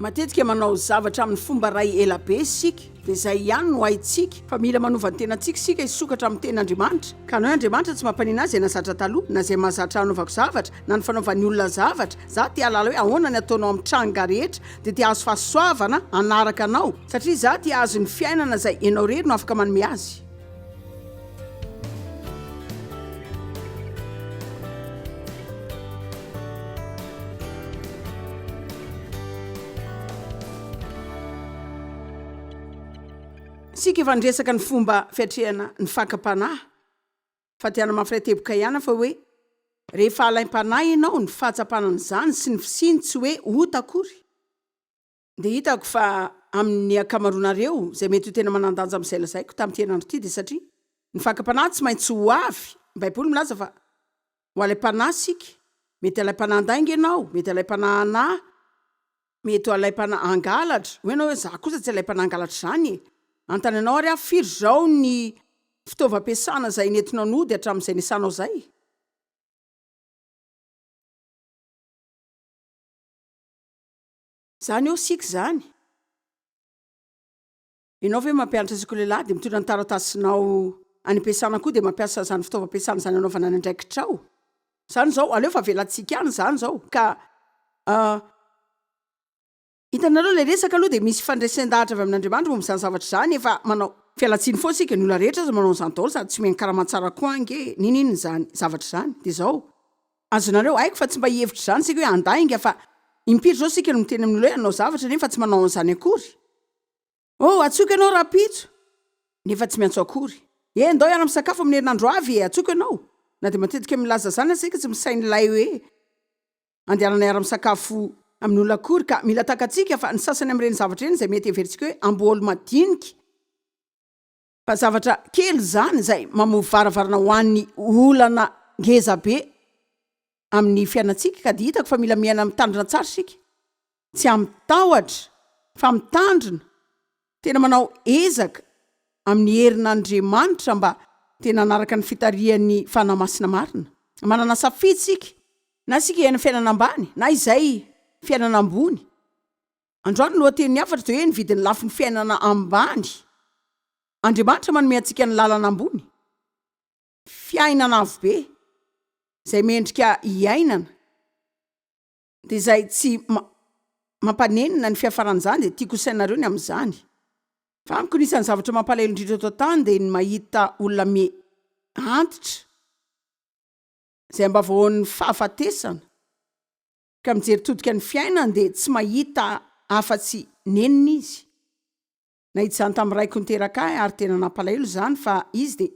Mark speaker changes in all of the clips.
Speaker 1: Matetika manao zavatra amin'ny fomba iray ela be isika, dia izay ihany no haintsika, fa mila manova ny tenantsika isika hisokatra amin'ny Tenin'Andriamanitra. Ka ny hoe Andriamanitra tsy mampanina ahy izay nahazatra taloha, na izay mahazatra hanaovako zavatra, na ny fanaovan'ny olona zavatra. Za te hahalala hoe ahoana ny ataonao amin'ny tranga rehetra, dia te hahazo fahasoavana hanaraka anao, satria za te hahazo ny fiainana izay ianao irery no afaka manome azy. Isika efa niresaka ny fomba fiatrehana ny fakam-panahy, fa te hanamafy iray teboka ihany aho fa hoe rehefa alaim-panahy ianao, ny fahatsapana an'izany sy ny fisiany tsy hoe ota akory. Dia hitako fa amin'ny ankamaroanareo, izay mety ho tena manan-danja amin'izay lazaiko tamin'ity herinandro ity, dia satria ny fakam-panahy tsy maintsy ho avy. Ny Baiboly milaza fa ho alaim-panahy isika. Mety halaim-panahy handainga ianao, mety halaim-panahy hanahy, mety ho alaim-panahy hangalatra. Hoy ianao hoe, Izaho kosa tsy alaim-panahy hangalatra izany e! Anontany anao ary aho, firy izao ny fitaovam-piasana izay nentinao nody hatramin'izay niasanao izay? Izany eo isika izany. Ianao ve mampianatra sekoly lehilahy dia mitondra ny taratasinao any am-piasana koa dia mampiasa izany fitaovam-piasana izany anaovana ny andraikitrao? Izany izao, aleo fa avelantsika any izany izao ka Hitanareo ilay resaka aloha dia misy fandresen-dahatra avy amin'Andriamanitra momba izany zavatra izany, efa manao fialantsiny foana isika, ny olona rehetra aza manao an'izany daholo sady tsy omeny karama tsara koa ange n'inon'inona izany zavatra izany, dia izao, Azonareo, haiko fa tsy mba hihevitra izany isika hoe handainga fa impiry izao isika no miteny amin'olona hoe hanao zavatra nefa tsy manao an'izany akory. Oh, antsoiko ianao rahampitso! Nefa tsy miantso akory. Eh, ndao hiara-misakafo amin'ny herinandro avy e, antsoiko ianao! Na dia matetika milaza izany aza isika tsy misaina ilay hoe andehanana hiara-misakafo amin'olona akory ka mila takatsika fa ny sasany amin'ireny zavatra ireny izay mety heverintsika hoe amboaly madinika, Fa zavatra kely izany izay mamoha varavarana ho an'ny olana ngeza be amin'ny fiainantsika ka dia hitako fa mila miaina mitandrina tsara isika. Tsy amin-tahotra fa mitandrina, tena manao ezaka amin'ny herin'Andriamanitra mba tena hanaraka ny fitarihan'ny Fanahy Masina marina. Manana safidy isika, na isika hiaina fiainana ambany na izay fiainana ambony. Androany ny lohatenin'ny hafatra dia hoe ny vidin'ny lafiny fiainana ambany. Andriamanitra manome antsika ny lalana ambony, fiainana avo be, izay mendrika hiainana, dia izay tsy mampanenina ny fiafaran'izany dia tiako ho sainareo ny amin'izany. Fa amiko ny isan'ny zavatra mampalahelo indrindra eto an-tany dia ny mahita olona miha antitra, izay ambavahoan'ny fahafatesana, Ka mijery todika ny fiainany dia tsy mahita afa-tsy nenina izy. Nahita izany tamin'ny raiko niteraka ahy ary tena nampalahelo izany fa izy dia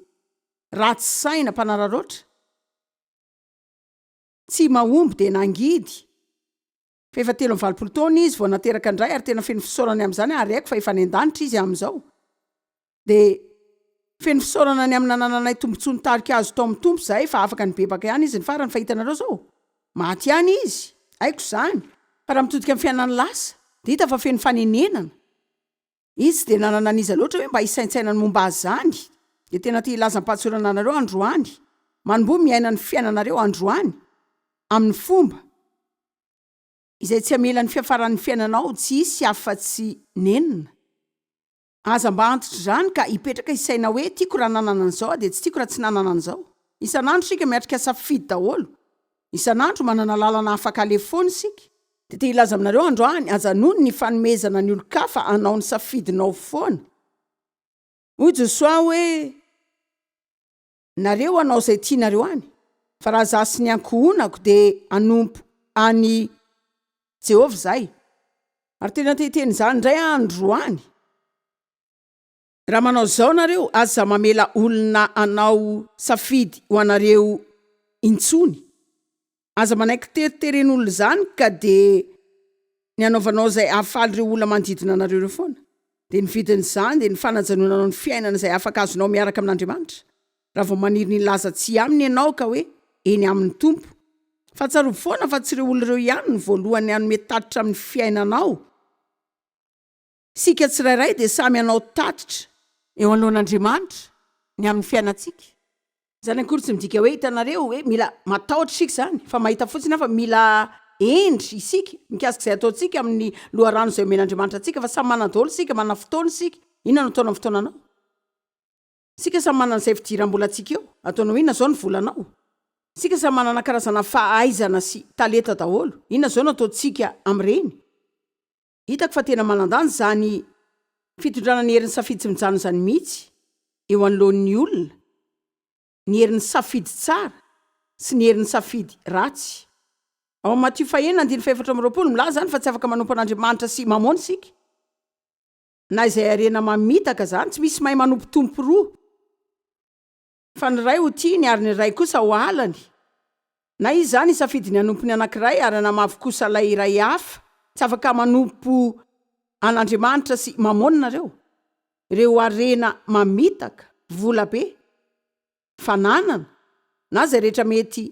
Speaker 1: ratsy saina, mpanararaotra, tsy mahomby dia nangidy fa efa 83 taona izy vao nateraka indray ary tena feno fisaorana ny amin'izany ary haiko fa efa any an-danitra izy amin'izao. Dia feno fisaorana ny amin'ny nanananay tombontsoa nitarika azy tao amin'ny Tompo izahay fa afaka nibebaka ihany izy ny farany fa hitanareo izao? Maty ihany izy! Haiko izany! Fa raha mitodika amin'ny fiainany lasa dia hita fa feno fanenenana izy tsy dia nanana an'iza loatra hoe mba hisaintsaina ny momba azy izany dia tena te hilaza am-pahatsorana anareo androany manomboha miaina ny fiainanareo androany amin'ny fomba izay tsy hamela ny fiafaran'ny fiainanao tsy hisy afa-tsy nenina. Aza mba antitra izany ka hipetraka hisaina hoe tiako raha nanana an'izao aho dia tsy tiako raha tsy nanana an'izao. Isan'andro isika miatrika safidy daholo. Isan'andro manana lalana afaka aleha foana isika. Dia te hilaza aminareo androany, ajanony ny fanomezana ny olon-kafa hanao ny safidinao foana. Hoy Josoa hoe, Nareo hanao izay tianareo any, fa raha izaho sy ny ankohonako dia hanompo an'i Jehovah izahay. Ary tena te hiteny izany indray aho androany. Raha manao izao nareo, aza mamela olona hanao safidy ho anareo intsony. Aza manaiky teriteren'olona izany ka dia ny hanaovanao izay hahafaly ireo olona manodidina anareo ireo foana. Dia ny vidin'izany dia ny fanajanonanao ny fiainana izay afaka azonao miaraka amin'Andriamanitra. Raha vao maniry ny hilaza tsia aminy ianao ka hoe eny aminy Tompo. Fa tsarovy foana fa tsy ireo olona ireo ihany no voalohany hanome tatitra amin'ny fiainanao. Isika tsirairay dia samy hanao tatitra. Eo anoloan'Andriamanitra ny amin'ny fiainantsika. Izany akory tsy midika hoe, hitanareo, hoe mila matahotra isika izany, fa mahita fotsiny aho fa mila. hendry isika mikasika izay ataontsika amin'ny loharano izay omen'Andriamanitra antsika fa samy manana daholo isika, manana fotoana isika. Inona no ataonao amin'ny fotoananao? Isika samy manana izay fidiram-bolantsika eo. Ataonao inona izao ny volanao? Isika samy manana karazana fahaizana sy talenta daholo. Inona izao no ataontsika amin'ireny? Hitako fa tena manan-danja izany fitondrana ny herin'ny safidy tsy mijanona izany mihitsy eo anoloan'ny olona, ny herin'ny safidy tsara sy ny herin'ny safidy ratsy. Ao amin'ny Matio fahenina andininy fahefatra amby 20, milaza izany fa tsy afaka manompo an'Andriamanitra sy Mamôna isika. Na izay harena mamitaka izany, tsy misy mahay manompo tompo roa. Fa ny iray ho tiany ary ny iray kosa ho halany. Na izy izany hisafidy ny hanompo ny anankiray ary hanamavo kosa ilay iray hafa. Tsy afaka manompo an'Andriamanitra sy Mamôna nareo. Ireo harena mamitaka, vola be, fananana, na izay rehetra mety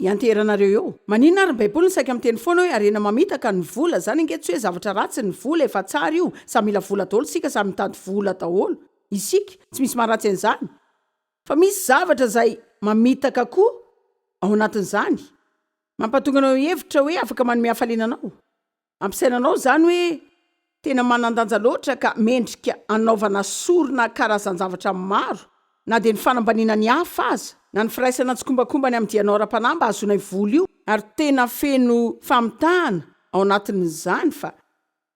Speaker 1: hianteheranareo eo. Maninona ary ny baiboly no saika miteny foana hoe harena mamitaka ny vola, zany ange tsy hoe zavatra ratsy ny vola e fa tsara io, samy mila vola daholo isika, samy mitady vola daholo isika, tsy misy maharatsy an'izany. Fa misy zavatra izay mamitaka koa ao anatin'izany, mampatonga anao hihevitra hoe afaka manome hafaliana anao. Ampisaina anao izany hoe tena manan-danja loatra ka mendrika hanaovana sorona karazan-javatra maro, na dia ny fanambaniana ny hafa aza, na ny firaisana tsikombakombany amin'ny dianao ara-panahy mba hahazoana io vola io, ary tena feno famitahana ao anatin'izany fa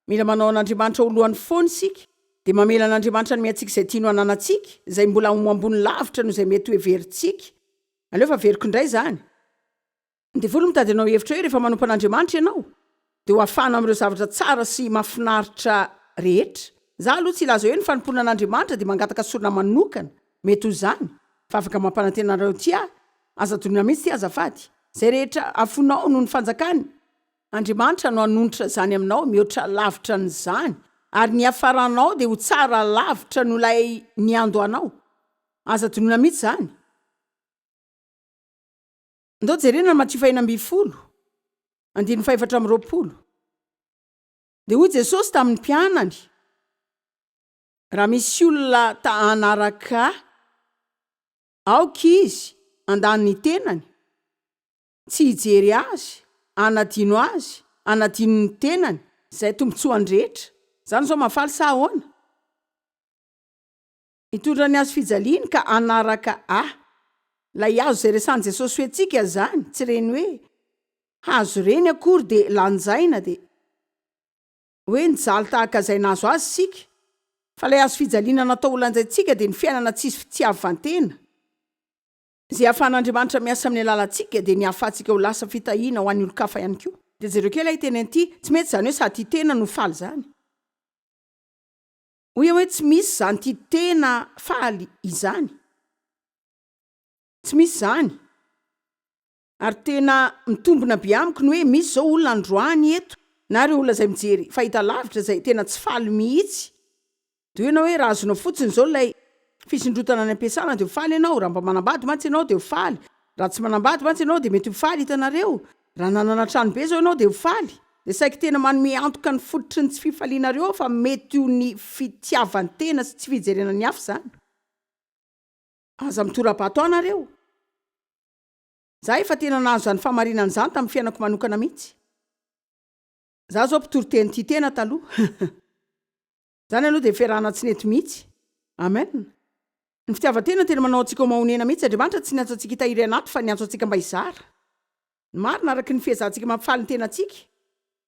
Speaker 1: mila manao an'Andriamanitra ho lohany foana isika, dia mamela an'Andriamanitra hanome antsika izay tiany ho ananantsika, izay mbola ho ambony lavitra noho izay mety ho heverintsika. Aleo fa averiko indray izany. Ny devoly mitady hanao hevitra hoe rehefa manompo an'Andriamanitra ianao dia ho afahana amin'ireo zavatra tsara sy mahafinaritra rehetra. Za aloha tsy hilaza hoe ny fanompoana an'Andriamanitra dia mangataka sorona manokana, mety ho izany, fa afaka mampanantena anareo ity aho, aza adinoina mihitsy ity azafady, izay rehetra afoinao noho ny fanjakany, Andriamanitra no hanonitra izany aminao mihoatra lavitra an'izany, ary ny hiafaranao dia ho tsara lavitra noho ilay niandohanao. Aza adinoina mihitsy izany. Ndao jerena ny Matio faha-16, andininy faha-24. Dia hoy Jesosy tamin'ny mpianany, Raha misy olona ta hanaraka Ahy, aoka izy handà ny tenany, tsy hijery azy, hanadino azy, hanadino ny tenany, izay tombontsoany rehetra. Izany izao mahafaly sa ahoana? Hitondra ny hazo fijaliany ka hanaraka Ahy. Ilay hazo izay resahin'i Jesosy ho antsika izany, tsy ireny hoe hazo ireny akory dia lanjaina dia hoe nijaly tahaka izay nahazo azy isika, fa ilay hazo fijaliana natao ho lanjaintsika dia ny fiainana tsisy fitiavan-tena. Izay ahafahan'Andriamanitra miasa amin'ny alalantsika dia ny ahafahantsika ho lasa fitahiana ho an'ny olon-kafa ihany koa. Dia jereo kely ahy teny an'ity, tsy mety izany hoe sady tia tena no faly izany. Hoy aho hoe tsy misy izany tia tena faly izany. Tsy misy izany. Ary tena mitombina be amiko ny hoe misy izao olona androany eto, na ireo olona izay mijery fahitalavitra izay tena tsy faly mihitsy. Dia hoy ianao hoe raha azonao fotsiny izao ilay fisondrotana any am-piasana dia ho faly ianao, raha mba manambady mantsy ianao dia ho faly, raha tsy manambady mantsy ianao dia mety ho faly, hitanareo? Raha nanana trano be izao ianao dia ho faly. Dia saiky tena manome antoka ny fototry ny tsy fifalianareo aho fa mety ho ny fitiavan-tena sy tsy fijerena ny hafa izany. Aza mitora-bato ahy nareo. Za efa tena nahazo izany fahamarinana izany tamin'ny fiainako manokana mihitsy. Za zao mpitory teny tia tena taloha. Izany aloha dia fiarahana tsy nety mihitsy. Amen. Ny fitiavan-tena tena manao antsika ho mahonena mihitsy. Andriamanitra tsy niantso antsika hitahiry anaty fa niantso antsika mba hizara. Ny marina, araka ny fiezahantsika mampifaly ny tenantsika,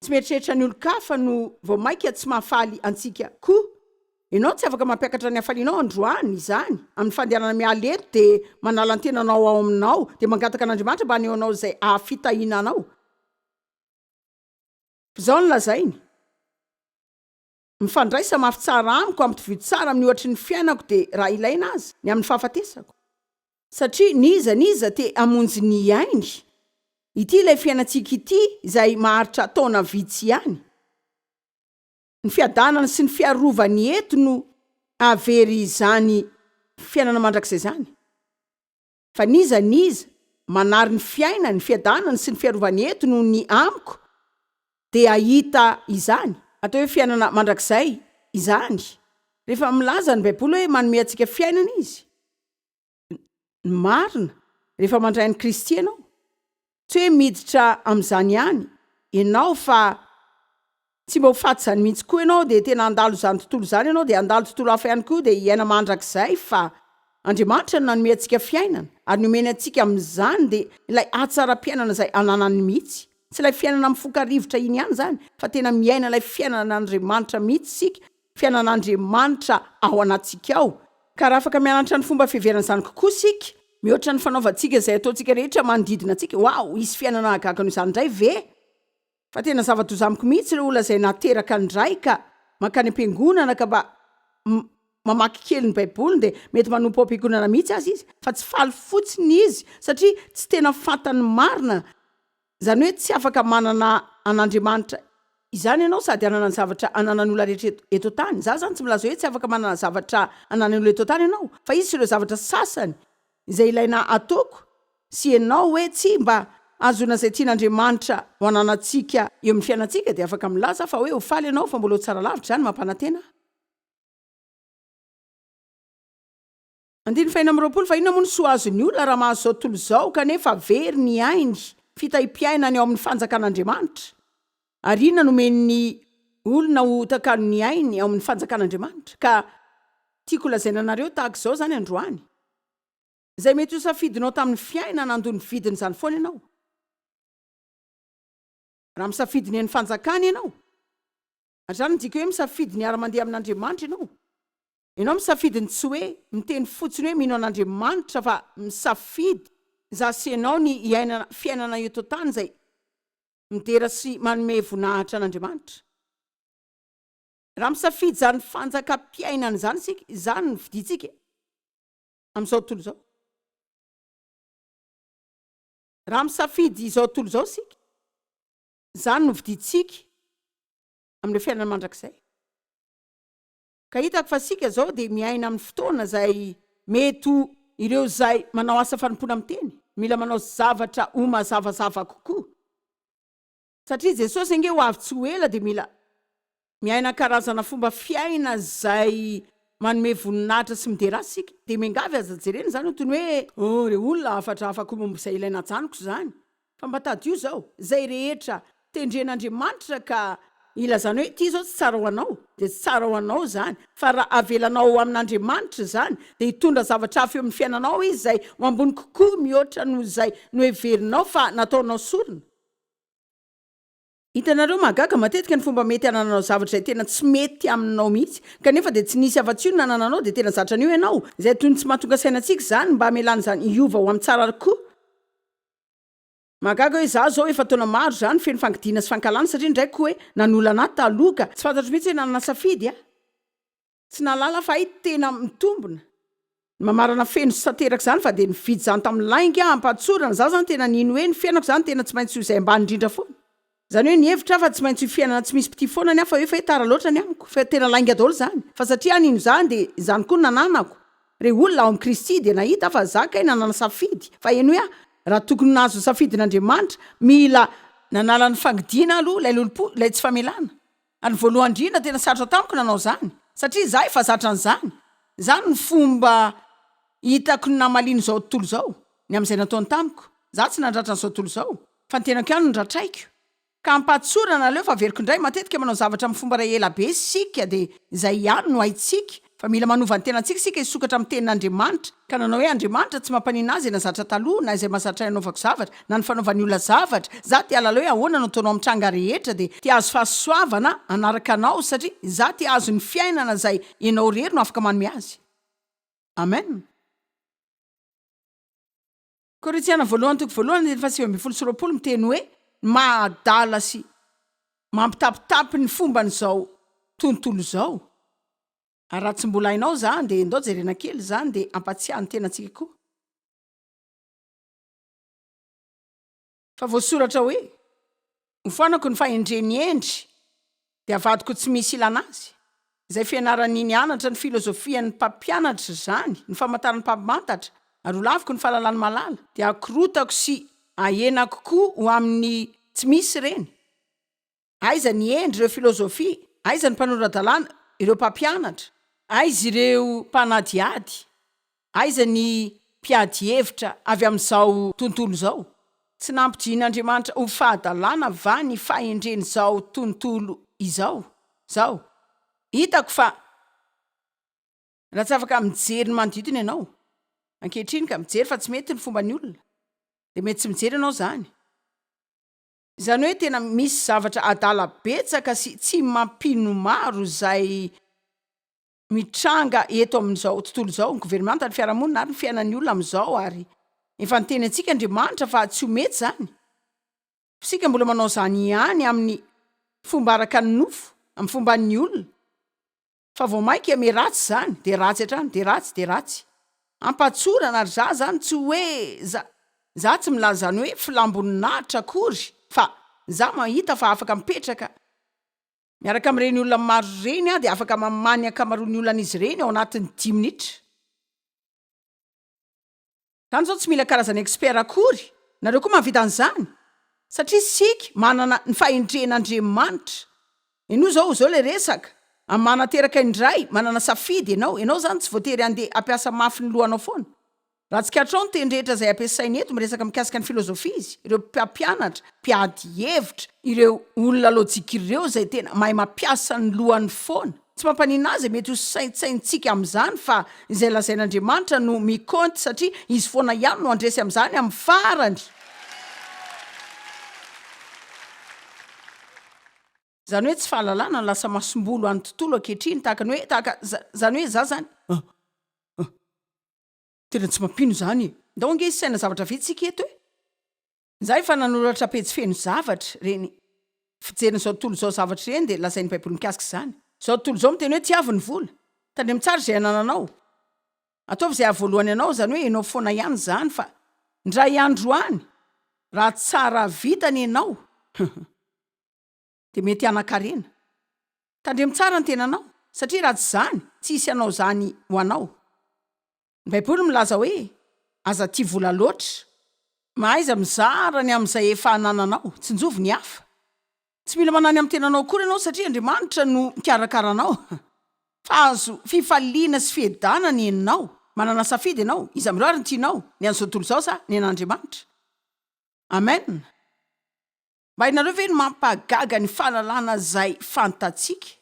Speaker 1: tsy mieritreritra ny olon-kafa no vao mainka tsy mahafaly antsika koa. Ianao tsy afaka mampiakatra ny hafalianao androany izany amin'ny fandehanana miala eto dia manala ny tenanao ao aminao dia mangataka an'Andriamanitra mba haneho anao izay hahafitahiana anao. Izao no lazainy. Mifandraisa mafy tsara amiko, ampitovio tsara amin'ny ohatry ny fiainako dia raha ilaina aza, ny amin'ny fahafatesako. Satria n'iza n'iza te hamonjy ny ainy, ity ilay fiainantsika ity izay maharitra taona vitsy ihany, ny fiadanany sy ny fiarovany eto no hahavery izany fiainana mandrakizay izany. Fa n'iza n'iza manary ny fiainany, ny fiadanany sy ny fiarovany eto noho ny amiko dia hahita izany. Atao hoe fiainana mandrakizay izany. Rehefa milaza ny Baiboly hoe manome antsika fiainana Izy, ny marina, rehefa mandray an'i Kristy ianao, tsy hoe miditra amin'izany ihany. ianao fa tsy mba ho faty izany mihitsy koa ianao dia tena handalo izany tontolo izany ianao dia handalo tontolo hafa ihany koa dia hiaina mandrakizay fa Andriamanitra no nanome antsika fiainana ary ny omeny antsika amin'izany dia ilay hatsaram-piainana izay ananany mihitsy. Tsy ilay fiainana mifoka rivotra iny ihany izany fa tena miaina ilay fiainan'Andriamanitra mihitsy isika, fiainan'Andriamanitra ao anatintsika ao. Ka raha afaka mianatra ny fomba fiheverana izany kokoa isika, mihoatra ny fanaovantsika izay ataontsika rehetra manodidina antsika, wow, hisy fiainana hahagaga noho izany indray ve? Fa tena zava-doza amiko mihitsy ireo olona izay nateraka indray ka mankany am-piangonana ka mba mamaky kely ny baiboliny dia mety manompo ao am-piangonana mihitsy aza izy fa tsy faly fotsiny izy satria tsy tena fantany marina izany hoe tsy afaka manana an'Andriamanitra izany ianao sady hanana ny zavatra ananan'ny olona rehetra eto an-tany. Izaho izany tsy milaza hoe tsy afaka manana zavatra ananan'ny olona eto an-tany ianao fa hisy ireo zavatra sasany izay ilaina ataoko sy ianao hoe tsy mba hahazoana izay tian'Andriamanitra ho ananantsika eo amin'ny fiainantsika dia afaka milaza aho fa hoe ho faly ianao fa mbola ho tsara lavitra izany mampanantena aho. Andininy faha-26 Fa inona moa no soa azon'ny olona raha mahazo izao tontolo izao kanefa very ny ainy, fitahim-piainany ao amin'ny fanjakan'Andriamanitra? Ary inona no omen'ny olona ho takalon'ny ainy ao amin'ny fanjakan'Andriamanitra? Ka tiako holazaina anareo tahaka izao izany androany. Izay mety ho safidinao tamin'ny fiainana handoa ny vidin'izany foana ianao. Raha misafidy ny an'ny fanjakana ianao, ary izany midika hoe misafidy ny hiara-mandeha amin'Andriamanitra ianao. Ianao misafidy ny tsy hoe miteny fotsiny hoe mino an'Andriamanitra fa misafidy izaho sy ianao ny hiainana fiainana eto an-tany izay midera sy manome voninahitra an'Andriamanitra. Raha misafidy izany fanjakam-piainana izany isika, izany no fidintsika. amin'izao tontolo izao. Raha misafidy izao tontolo izao isika, izany no vidintsika amin'ilay fiainana mandrakizay. Ka hitako fa isika izao dia miaina amin'ny fotoana izay mety ho ireo izay manao asa fanompoana miteny, mila manao zavatra ho mazavazava kokoa. Satria Jesosy ange ho avy tsy ho ela dia mila miaina karazana fomba fiaina izay manome voninahitra sy midera Azy isika. Dia miangavy aza jerena izany ho toy ny hoe, oh, re olona, hafatra hafa koa momba izay ilaina ajanoko izany. Fa mba tadidio izao, izay rehetra tendren'Andriamanitra ka ilazany hoe ity izao tsy tsara ho anao, dia tsy tsara ho anao izany. Fa raha avelanao ho amin'Andriamanitra izany, dia hitondra zavatra hafa eo amin'ny fiainanao Izy izay ho ambony kokoa mihoatra noho izay noheverinao fa nataonao sorona. Hitanareo, mahagaga matetika ny fomba mety hanananao zavatra izay tena tsy mety aminao mihitsy, kanefa dia tsy nisy afa-tsy io no nanananao, dia tena zatra an'io ianao. Izay toy ny tsy mahatonga saina antsika izany, mba hamelana izany hiova ho amin'ny tsara koa. Mahagaga hoe izaho izao efa taona maro izany feno fangidiana sy fankahalana satria ny raiko hoe nanolana ahy taloha ka tsy fantatro mihitsy hoe nanana safidy aho. Tsy nahalala fa hay tena mitombina ny mamarana feno sy tanteraka izany fa dia nividy izany tamin'ny lainga ampatsorana, za zany tena nino hoe ny fiainako izany tena tsy maintsy ho izay ambany indrindra foana, izany hoe nihevitra aho fa tsy maintsy ho fiainana tsy misy mpitia foana ny ahy fa hoe fa hoe tara loatra ny amiko, fa tena lainga daholo izany, fa satria aho nino izany dia izany koa no nananako, re olona ao amin'i Kristy dia nahita aho fa za kay nanana safidy, fa henoy aho raha tokony nahazo ny safidin'Andriamanitra, mila nanala ny fangidiana aloha ilay lolompo, ilay tsy famelana. Ary ny voalohany indrindra tena sarotra tamiko nanao izany satria izaho efa zatra an'izany. Izany no fomba hitako ny namaliana izao tontolo izao ny amin'izay nataony tamiko. Izaho tsy nandratra an'izao tontolo izao fa ny tenako ihany no noratraiko. Ka am-pahatsorana aleo fa averiko indray, matetika manao zavatra amin'ny fomba iray ela be isika dia izay ihany no haintsika fa mila manova ny tenantsika isika hisokatra amin'ny tenin'Andriamanitra Ka nanao hoe, Andriamanitra tsy mampaninona ahy izay nazatra taloha, na izay mahazatra ahy hanaovako zavatra, na ny fanaovan'ny olona zavatra. Izaho te hahalala hoe ahoana no ataonao amin'ny tranga rehetra, dia te hahazo fahasoavana hanaraka anao, satria izaho te hahazo ny fiainana izay ianao irery no afaka manome azy. Amen. Korintiana voalohany toko voalohany andininy faha 19 sy 20 miteny hoe ny maha adala sy mampitapitapy ny fomban'izao tontolo izao. Ary raha tsy mbola hainao izany dia ndao jerena kely izany dia hampatsiahy ny tenantsika koa. Fa voasoratra hoe, Hofoanako ny fahendren'ny hendry, dia havadiko tsy misy ilana azy. Izay fianaran'ny nianatra ny filozofian'ny mpampianatra izany, ny famantaran'ny mpampimantatra, ary holaviko ny fahalalan'ny mahalala, dia hakorotako sy hahenako koa ho amin'ny tsy misy ireny. Aiza ny hendry, ireo filozofia? Aiza ny mpanora-dalàna, ireo mpampianatra? Aiza ireo mpanadihady? Aiza ny mpiady hevitra avy amin'izao tontolo izao? Tsy nampidian'Andriamanitra ho fahadalana va ny fahendren'izao tontolo izao? Izao, hitako fa raha tsy afaka mijery ny manodidina ianao, ankehitriny ka mijery fa tsy mety ny fomban'ny olona, dia mety tsy mijery ianao izany. Izany hoe tena misy zavatra adala betsaka sy tsy mampino maro izay mitranga eto amin'izao tontolo izao, ny governemanta, ny fiarahamonina ary ny fiainan'ny olona amin'izao ary efa niteny antsika Andriamanitra fa tsy ho mety izany. Fa isika mbola manao izany ihany amin'ny fomba araka ny nofo, amin'ny fomban'ny olona. Fa vao mainka miha ratsy izany, dia ratsy hatrany, dia ratsy, dia ratsy. Ampatsorana ry za zany tsy hoe za, za tsy milaza izany hoe filam-boninahitra akory fa za mahita fa afaka mipetraka miaraka amin'ireny olona maro ireny aho dia afaka mamaha ny ankamaroan'ny olan'izy ireny ao anatin'ny dimy minitra. Zany zao tsy mila karazana expert akory, nareo koa mahavita an'izany satria isika manana ny fahendren'Andriamanitra. Henoy zao, zao le resaka, amin'ny maha nateraka indray, manana safidy ianao, ianao zany tsy voatery handeha hampiasa mafy ny lohanao foana. Raha tsikaritrao ny teny rehetra izay ampiasainy eto, miresaka mikasika ny filozofia izy, ireo mpampianatra, mpiady hevitra, ireo olona lojika ireo izay tena mahay mampiasa ny lohany foana. Tsy mampaninona azy izay mety ho saintsaintsika amin'izany fa izay lazain'Andriamanitra no mi-compte satria Izy foana ihany no handresy amin'izany amin'ny farany. Izany hoe tsy fahalalana no lasa masombolo an'ny tontolo ankehitriny tahaka ny hoe tahaka izany hoe za zany ah ah tena tsy mampino izany e! Ndao ange hisaina zavatra vitsy isika eto e! Za efa nanoratra pejy feno zavatra, ireny fijerin'izao tontolo izao zavatra ireny dia lazain'ny baiboly mikasika izany. Izao tontolo izao miteny hoe tiavo ny vola. Tandremo tsara izay anananao. Ataovy izay hahavoalohany anao, izany hoe enao foana ihany izany fa ndray andro any raha tsara vitana ianao dia mety hanan-karena. Tandremo tsara ny tenanao satria raha tsy izany tsy hisy hanao izany ho anao. Ny Baiboly milaza hoe, Aza tia vola loatra. Mahaiza mizara ny amin'izay efa anananao. Tsinjovy ny hafa. Tsy mila manahy ny amin'ny tenanao akory ianao satria Andriamanitra no mikarakara anao. Fa azo fifaliana sy fiadanana ianao. Manana safidy ianao. Iza amin'ireo ary no tianao? Ny an'izao tontolo izao sa ny an'Andriamanitra? Amen. Mba hainareo ve ny mampahagaga ny fahalalana izay fantatsika?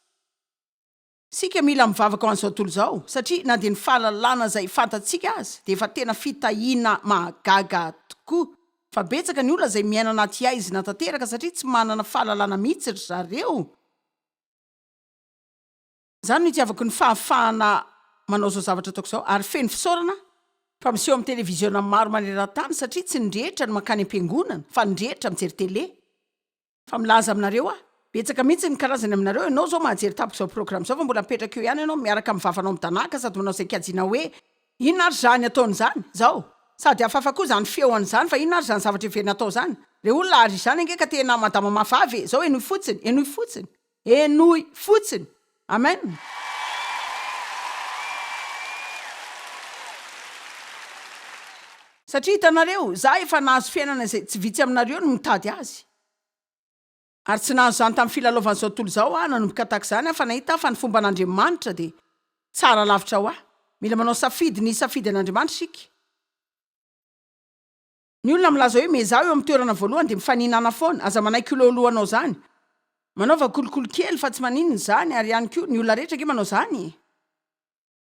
Speaker 1: Isika mila mivavaka ho an'izao tontolo izao, satria na dia ny fahalalana izay fantatsika aza dia efa tena fitahiana mahagaga tokoa. Fa betsaka ny olona izay miaina anaty haizina tanteraka satria tsy manana fahalalana mihitsy ry zareo. Izany no itiavako ny fahafahana manao izao zavatra ataoko izao, ary feno fisaorana aho fa miseho amin'ny televiziona maro maneran-tany satria tsy ny rehetra no mankany am-piangonana fa ny rehetra mijery tele. Fa milaza aminareo aho, betsaka mihitsy ny karazany aminareo, ianao izao mahajery tampoka izao programme izao fa mbola mipetraka eo ihany ianao miaraka amin'ny vavanao midanàka sady manao izay kajiana hoe inona ary izany ataony izany, izao, sady hafahafa koa izany feoany izany fa inona ary izany zavatra heverina atao izany, re olona ary izany ange ka tena madama mahavavy e, izao henoy fotsiny, henoy fotsiny, henoy fotsiny. Amen. Satria hitanareo, za efa nahazo fiainana izay tsy vitsy aminareo no mitady azy. Ary tsy nahazo izany tamin'ny filalaovan'izao tontolo izao aho, nanomboka tahaka izany aho, fa nahita aho fa ny fomban'Andriamanitra dia tsara lavitra ho ahy. Mila manao safidy ny hisafidy an'Andriamanitra isika. Ny olona milaza hoe miezaha eo amin'ny toerana voalohany dia mifaninana foana, aza manaiky oloholohanao izany. Manaova kolikoly kely fa tsy maninona izany ary ihany koa ny olona rehetra ange manao izany e!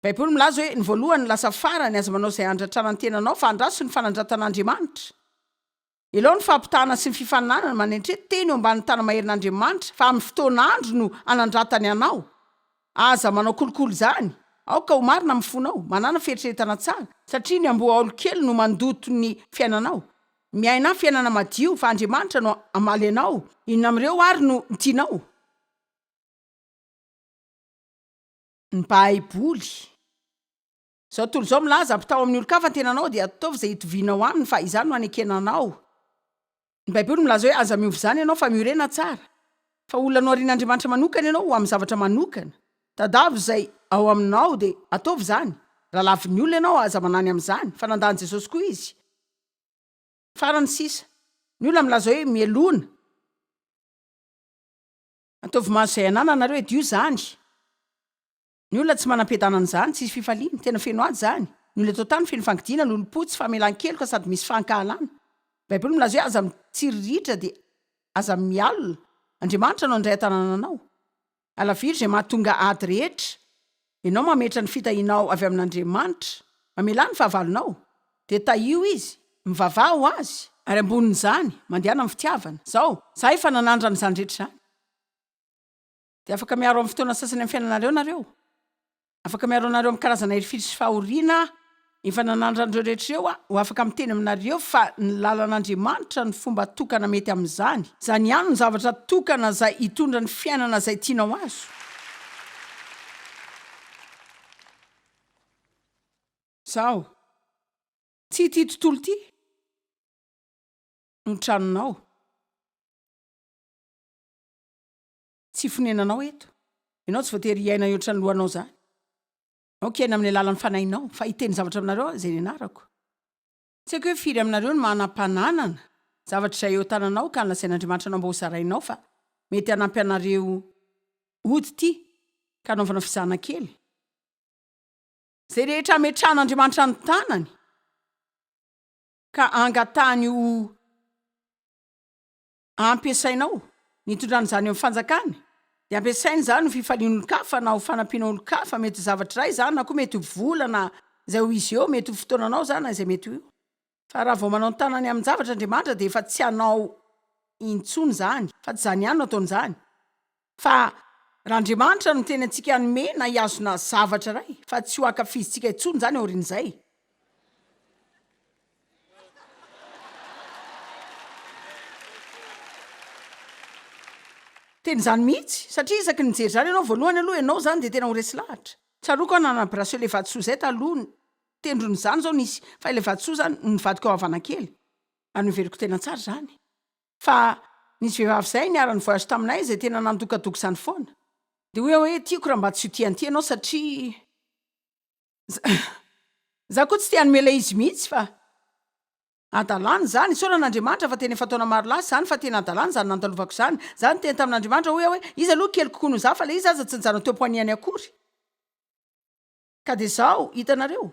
Speaker 1: Baiboly milaza hoe ny voalohany no lasa farany, aza manao izay handratrana ny tenanao fa andraso ny fanandratan'Andriamanitra. Elao ny fampitahana sy ny fifaninanana, manentre tena eo ambanin'ny tana-maherin'Andriamanitra fa amin'ny fotoan'andro no hanandratany anao. Aza manao kolikoly izany. Aoka ho marina amin'ny fonao. Manàna fieritreretana tsara, satria ny amboahaolo kely no mandoto ny fiainanao. Miainà fiainana madio, fa Andriamanitra no hamaly anao. Inona amin'ireo àry no tianao? Ny Baiboly. Izao tontolo izao milaza, Ampitao amin'ny olon-kafa ny tenanao, dia ataovy izay hitovianao aminy, fa izany no hanekena anao. Ny Baiboly milaza hoe aza miova izany ianao fa miorena tsara. Fa olona noharian'Andriamanitra manokana ianao ho amin'ny zavatra manokana. Tadavo izay ao aminao dia ataovy izany. Raha lavin'ny olona ianao aza manany amin'izany fa nandà an'i Jesosy koa izy. Farany sisa. Ny olona milaza hoe mielona. Ataovy mahazo izay anananareo e dio izany. Ny olona tsy manam-piadanana izany, tsisy fifaliana, tena feno ady izany. Ny olona eto an-tany feno fangidiana, lolompo, tsy famelan-keloka sady misy fankahalana. Baiboly milaza hoe aza mitsiriritra dia aza mialona. Andriamanitra no handray an-tanana anao. Alaviro izay mahatonga ady rehetra. Ianao mametra ny fitahianao avy amin'Andriamanitra. Mamelà ny fahavalonao. Dia tahio izy. Mivavaha ho azy. Ary ambonin'izany, mandehana amin'ny fitiavana. Izao, izaho efa nanandrana izany rehetra izany. Dia afaka miaro amin'ny fotoana sasany amin'ny fiainanareo nareo. Afaka miaro anareo amin'ny karazana herifiry sy fahoriana aho. Efa nanandrana ireo rehetra ireo aho, ho afaka miteny aminareo fa ny lalan'Andriamanitra no fomba tokana mety amin'izany. Izany ihany no zavatra tokana izay hitondra ny fiainana izay tianao azo. Izaho. Tsy ity tontolo ity no tranonao. Tsy fonenanao eto. Ianao tsy voatery hiaina ohatran'ny lohanao izany. Aoka hiaina amin'ny alalan'ny fanahinao, fa hiteny zavatra aminareo aho izay nianarako. Tsy haiko hoe firy aminareo no manam-pananana zavatra izay eo an-tananao ka nolazain'Andriamanitra anao mba hozarainao fa mety hanampy anareo hody ity ka hanaovana fizahana kely. Izay rehetra ametrahan'Andriamanitra ny tanany ka angatahany ho. Ampiasainao ny hitondrana izany eo amin'ny fanjakany, dia ampiasaina izany ho fifalian'olon-kafa na ho fanampiana olon-kafa, mety ho zavatra iray izany na koa mety ho vola na izay ho izy eo, mety ho fotoananao izany na izay mety ho io. Fa raha vao manao ny tanany amin-javatra Andriamanitra dia efa tsy hanao intsony izany, fa tsy izany ihany no ataony izany, fa raha Andriamanitra no miteny antsika hanome na hihazona zavatra iray, fa tsy ho ankafizintsika intsony izany aorian'izay. Tena izany mihitsy, satria isaky ny mijery izany ianao voalohany aloha ianao izany dia tena ho resy lahatra. Tsaroako aho nanana bracelet vatosoa izay taloha, tendrony izany izao nisy, fa ilay vatosoa izany nivadika ho havana kely, ary noheveriko tena tsara izany. Fa nisy vehivavy izay niara ni-voyage taminay izay tena nandokadoka izany foana. Dia hoy aho hoe tiako raha mba tsy ho tia an'ity ianao satria. Za koa tsy te hanome ilay izy mihitsy fa hadalana izany, isaorana Andriamanitra fa tena efa taona maro lasa izany fa tena hadalana izany nandalovako izany, za niteny tamin'Andriamanitra hoy aho hoe izy aloha kely kokoa noho za fa ilay izy aza tsy nijanona teo poignany akory ka dia izao hitanareo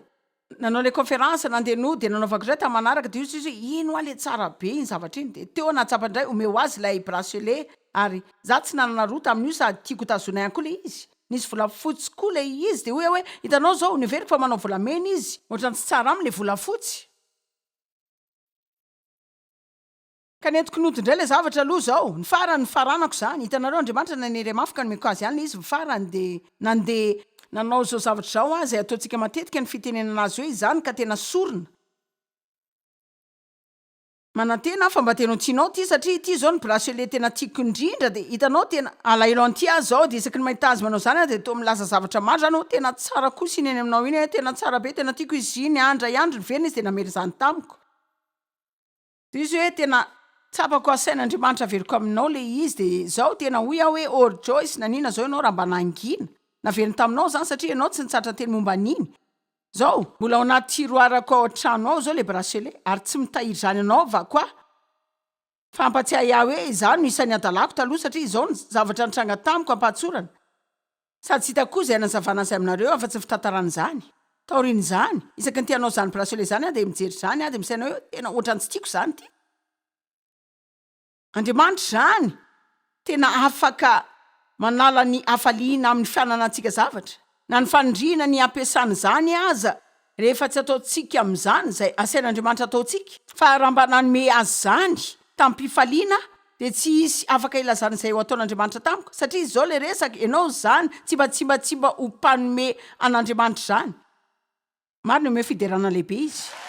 Speaker 1: nanao ilay conférence nandeha nody dia nanaovako indray tamin'ny manaraka dia hoy izy hoe iny hoa le tsara be iny zavatra iny dia teo aho nahatsapa indray omeo azy ilay bracelet ary za tsy nanana roa tamin'io sady tiako hotazonina ihany koa ilay izy Nisy volafotsy koa ilay izy dia hoy aho hoe, hitanao izao, noheveriko fa manao volamena izy, ohatran'ny tsy tsara aminy ilay volafotsy. Ka nentiko nody indray ilay zavatra aloha izao, ny farany nifaranako izany, hitanareo Andriamanitra nanery ahy mafy ka nomeko azy ihany ilay izy, ny farany dia nandeha nanao izao zavatra izao aho izay ataontsika matetika ny fitenenana azy hoe izany ka tena sorona. Manantena aho fa mba tena ho tianao ity satria ity izao ny bracelet tena tiako indrindra dia hitanao tena alahelo an'ity aho izao dia isaky ny mahita azy manao izany aho dia toa milaza zavatra maro izany hoe tena tsara kosa iny eny aminao iny eh, tena tsara be, tena tiako izy iny ah, indray andro niverina izy dia namela izany tamiko. Dia izy hoe tena tsapako asain'Andriamanitra averiko aminao ilay izy dia izao tena hoy aho hoe or Joyce nanina izao ianao raha mba nangina naveriny taminao izany satria ianao tsy nitsatra teny momba an'iny Zao, mbola ao anaty tiroir-ko ao an-trano ao zao le bracelet ary tsy mitahiry izany anaovako aho fa hampatsiahy ahy hoe izaho no isan'ny hadalako taloha satria izao ny zavatra nitranga tamiko am-pahatsorana sady tsy hitako koa izay hanazavana azy aminareo afa-tsy ny fitantarana izany. Taorian'izany, isaky ny te hanao izany bracelet izany aho dia mijery izany aho dia misaina hoe tena ohatran'ny tsy tiako izany ity. Andriamanitra izany tena afaka manala ny hafaliana amin'ny fananantsika zavatra, na ny fanindriana ny hampiasana izany aza rehefa tsy ataontsika amin'izany izay asain'Andriamanitra ataontsika. Fa raha mba nanome azy izany tamim-pifaliana aho, dia tsy hisy afaka hilazana izay ho ataon'Andriamanitra tamiko, satria izao ilay resaka, ianao izany tsy mba tsy mba tsy mba ho mpanome an'Andriamanitra izany. Marina, omeo fiderana lehibe izy.